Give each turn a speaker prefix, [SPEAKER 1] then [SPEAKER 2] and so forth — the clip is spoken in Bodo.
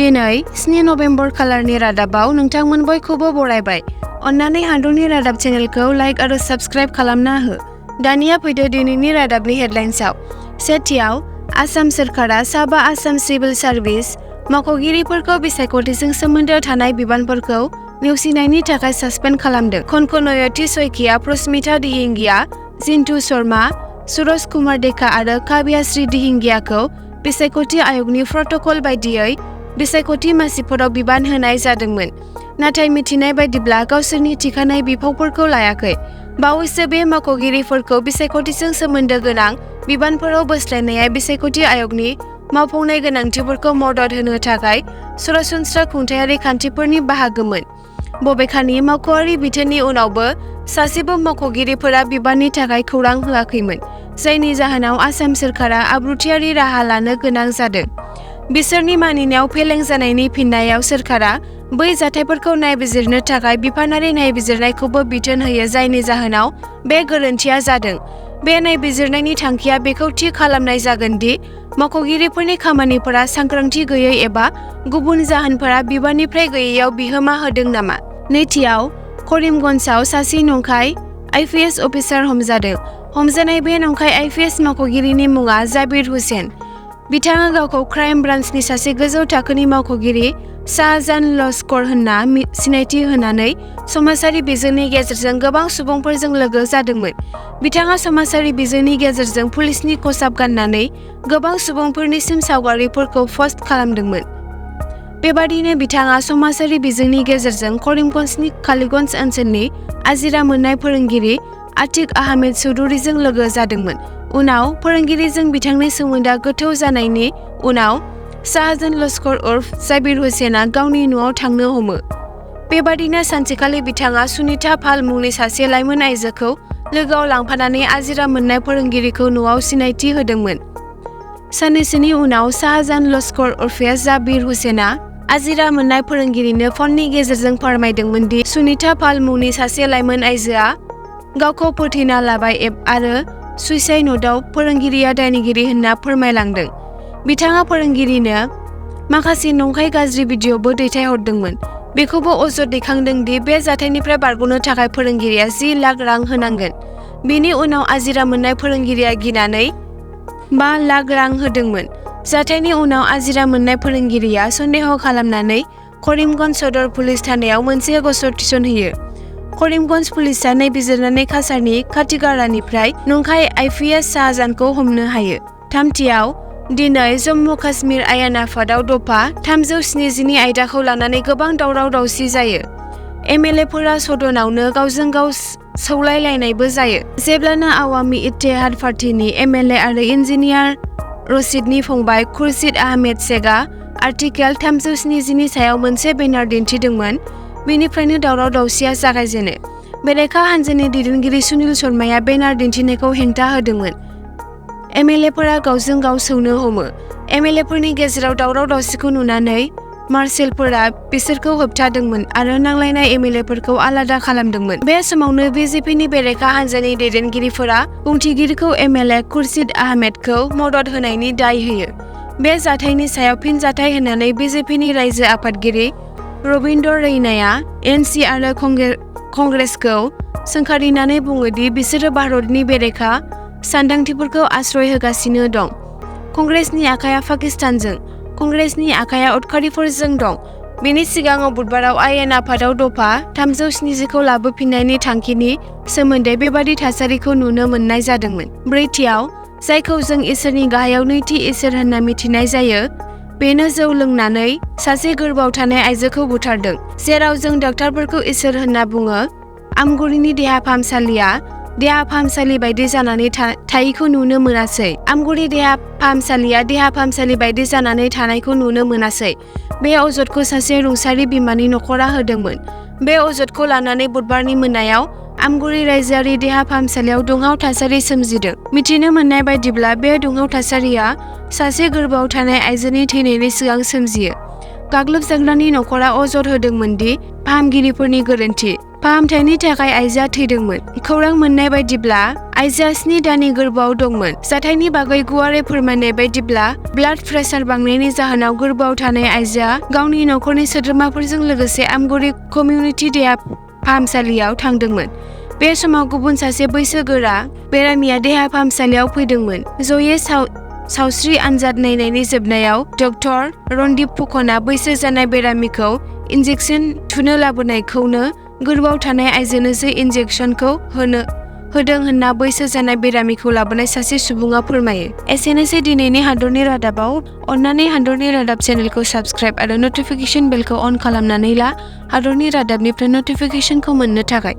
[SPEAKER 1] दिनै 7 नभेम्बर खालारनि रादाबाव नोंथांमोन बयखौबो बरायबाय। अन्नानै हादरनि रादाब चेनेलखौ लाइक आरो साबस्क्राइब खालामना हो। दानिया फैदो दिनैनि रादाबनि हेडलाइन्सआव। सेथियाव, आसाम सोरखारा साबा आसाम सिभिल सार्भिस मावख'गिरिफोरखौ बिसायख'थिजों सोमोन्दो थानाय बिबानफोरखौ नेवसिनायनि थाखाय सासपेन्ड खालामदों। कनकनयति सयकिया, प्रस्मिता दिहिंगिया, जिन्तु शर्मा, सुरज कुमार डेका आरो काव्याश्री दिहिंगियाखौ बिसायख'थि आय'गनि प्रट'कल बायदियै बिसायख'थि मासिफोराव बिबान होनाय जादोंमोन, नाथाय मिथिनाय बायदिब्ला गावसोरनि थिखानाय बिफावफोरखौ लायाखै। बावैसो बे मावख'गिरिफोरखौ बिसायख'थिजों सोमोन्दो गोनां बिबानफोराव बोस्लायनाया बिसायख'थि आय'गनि मावफुंनाय गोनांथिफोरखौ मदद होनो थाखाय सरासनस्रा खुंथायारि खान्थिफोरनि बाहागोमोन। बबेखानि, मावख'आरि बिथोननि उनावबो सासेबो मावख'गिरिफोरा बिबाननि थाखाय खौरां होआखैमोन, जायनि जाहोनाव आसाम सोरखारा आब्रुथियारि राहा लानो गोनां जादों। बिसोरनि मानिनायाव फेलें जानायनि फिननायाव सोरखारा बै जाथायफोरखौ नायबिजिरनो थाखाय बिफानारि नायबिजिरनायखौबो बिथोन होयो, जायनि जाहोनाव बे गोरोन्थिया जादों। बे नायबिजिरनायनि थांखिया बेखौ थि खालामनाय जागोन दि मावख'गिरिफोरनि खामानिफोरा सांग्रांथि गैयै एबा गुबुन जाहोनफोरा बिबाननिफ्राय गैयैयाव बिहोमा होदों नामा। नैथियाव, करिमगन्जआव सासे नंखाय आइपिएस अफिसार हमजादों। हमजानाय बे नंखाय आइपिएस मावख'गिरिनि मुङा जाबिर हुसेन। बिथाङा गावखौ क्राइम ब्रान्चनि सासे गोजौ थाखोनि मावख'गिरि शाहजान लस्कर होनना सिनायथि होनानै समाजारि बिजोंनि गेजेरजों गोबां सुबुंफोरजों लोगो जादोंमोन। बिथाङा समाजारि बिजोंनि गेजेरजों पुलिसनि खसाब गाननानै गोबां सुबुंफोरनिसिम सावगारिफोरखौ पस्ट खालामदोंमोन। बेबादिनो बिथाङा समाजारि बिजोंनि गेजेरजों करिमगन्जनि कालीगन्ज ओनसोलनि आजिरा मोननाय फोरोंगिरि आतिक आहमेद चौधुरीजों लोगो जादोंमोन। उनाव फोरोंगिरिजों बिथांनि सोमोन्दोआ गोथौ जानायनि उनाव शाहजान लस्कर उर्फ जाबिर हुसेनआ गावनि न'आव थांनो हमो। बेबादिनो सानसेखालि बिथाङा सुनीता पाल मुंनि सासे लाइमोन आइजोखौ लोगोआव लांफानानै आजिरा मोननाय फोरोंगिरिखौ न'आव सिनायथि होदोंमोन। साननैसोनि उनाव शाहजान लस्कर उर्फ जाबिर हुसेनआ आजिरा मोननाय फोरोंगिरिनो फननि गेजेरजों फोरमायदोंमोन दि सुनीता पाल मुंनि सासे लाइमोन आइजोआ गावखौ फोथैना लाबाय आरो सुइसाइड न'टआव फोरोंगिरिया दायनिगिरि होनना फोरमायलांदों। बिथाङा फोरोंगिरिनो माखासे नंखाय गाज्रि भिडिअ'बो दैथायहरदोंमोन। बेखौबो अजद दैखांदों दि बे जाथायनिफ्राय बारग'नो थाखाय फोरोंगिरिया 10 लाख रां होनांगोन। बेनि उनाव आजिरा मोननाय फोरोंगिरिया गिनानै 5 लाख रां होदोंमोन। जाथायनि उनाव आजिरा मोननाय फोरोंगिरिया सन्देह खालामनानै करिमगन्ज सदर पुलिस थानायाव मोनसे गसर थिसनहैयो। करिमगन्ज पुलिसआ नायबिजिरनानै काछारनि खाथिगारानिफ्राय नंखाय आइपिएस शाहजानखौ हमनो हायो। थामथियाव, दिनै जम्मु काश्मीर आयेन आफादाव दफा 370नि आयदाखौ लानानै गोबां दावराव-दावसि जायो। एमएलएफोरा सदनावनो गावजों गाव सौलायलायनायबो जायो। जेब्लानो आवामि इत्तेहाद पार्टीनि एमएलए आरो इन्जिनियार रशिदनि फंबाय खुर्शीद आहमेद शेखआ आर्टिकेल 370नि सायाव मोनसे बेनार दिन्थिदोंमोन, बेनिफ्रायनो दावराव-दावसिया जागायजेनो। बेरेखा हान्जानि दैदेनगिरि सुनील शर्माया बेनार दिन्थिनायखौ हेंथा होदोंमोन। एमएलएफोरा गावजों गाव सौनो हमो। एमएलएफोरनि गेजेराव दावराव-दावसिखौ नुनानै मार्शेलफोरा बिसोरखौ होबथादोंमोन आरो नांलायनाय एमएलएफोरखौ आलादा खालामदोंमोन। बे समावनो बिजेपिनि बेरेखा हान्जानि दैदेनगिरिफोरा बुंथिगिरिखौ एमएलए खुर्शीद आहमेदखौ मदद होनायनि दाय होयो। बे जाथायनि सायाव फिनजाथाय होनानै बिजेपिनि रायजो आफादगिरि रबिन्द्र रैनाया एनसि आरो कंग्रेसखौ सोंखारिनानै बुङो दि बिसोरो भारतनि बेरेखा सानदांथिफोरखौ आश्रय होगासिनो दं। कंग्रेसनि आखाया पाकिस्तानजों, कंग्रेसनि आखाया उदखारिफोरजों दं। बेनि सिगाङाव बुधबाराव आयेन आफादाव दफा 370खौ लाबोफिन्नायनि थांखिनि सोमोन्दै बेबादि थासारिखौ नुनो मोननाय जादोंमोन। ब्रैथियाव, जायखौ जों इसोरनि गाहायाव नैथि इसोर होनना मिथिनाय जायो, बेनो जौ लोंनानै सासे गोर्बोआव थानाय आइजोखौ बुथारदों। जेराव जों डाक्टारफोरखौ इसोर होनना बुङो, आमगुरिनि देहा फाहामसालि बायदि जानानै थायैखौ नुनो मोनासै। आमगुरि देहा फाहामसालि बायदि जानानै थानायखौ नुनो मोनासै। बे अजदखौ सासे रुंसारि बिमानि नखरा होदोंमोन। बे अजदखौ लानानै बुधबारनि मोनायाव आमगुरि रायजोआरि देहा फाहामसालियाव दुंहाव थासारि सोमजिदों। मिथिनो मोननाय बायदिब्ला बे दुंहाव थासारिया सासे गोर्बोआव थानाय आइजोनि थैनायनि सिगां सोमजियो। गाग्लोबजाग्रानि नखरा अजद होदोंमोन दि फाहामगिरिफोरनि गोरोन्थि। फाहामथायनि थाखाय आइजोआ थैदोंमोन। खौरां मोननाय बायदिब्ला आइजोआ 7 दाननि गोर्बोआव दंमोन। जाथायनि बागै गुवारै फोरमायनाय बायदिब्ला ब्लाड प्रेसार बांनायनि जाहोनाव गोर्बोआव थानाय आइजोआ गावनि नखरनि सोद्रोमाफोरजों लोगोसे आमगुरि कमिउनिटि देहा फाहामसालियाव थांदोंमोन। बे समाव गुबुन सासे बैसोगोरा बेरामिया देहा फाहामसालियाव फैदोंमोन। जयै सावस्रि आनजाद नायनायनि जोबनायाव डक्टर रणदीप फुकनआ बैसो जानाय बेरामिखौ इन्जेक्सन थुनो लाबोनायखौनो गोर्बोआव थानाय आइजोनोसो इन्जेक्सनखौ होदों होनना बैसो जानाय बेरामिखौ लाबोनाय सासे सुबुङा फोरमायो। एसेनोसै दिनैनि हादरनि रादाबाव। अन्नानै हादरनि रादाब चेनेलखौ साबस्क्राइब आरो नटिफिकेशन बेलखौ अन खालामनानै ला हादरनि रादाबनिफ्राय नटिफिकेशनखौ मोननो थाखाय।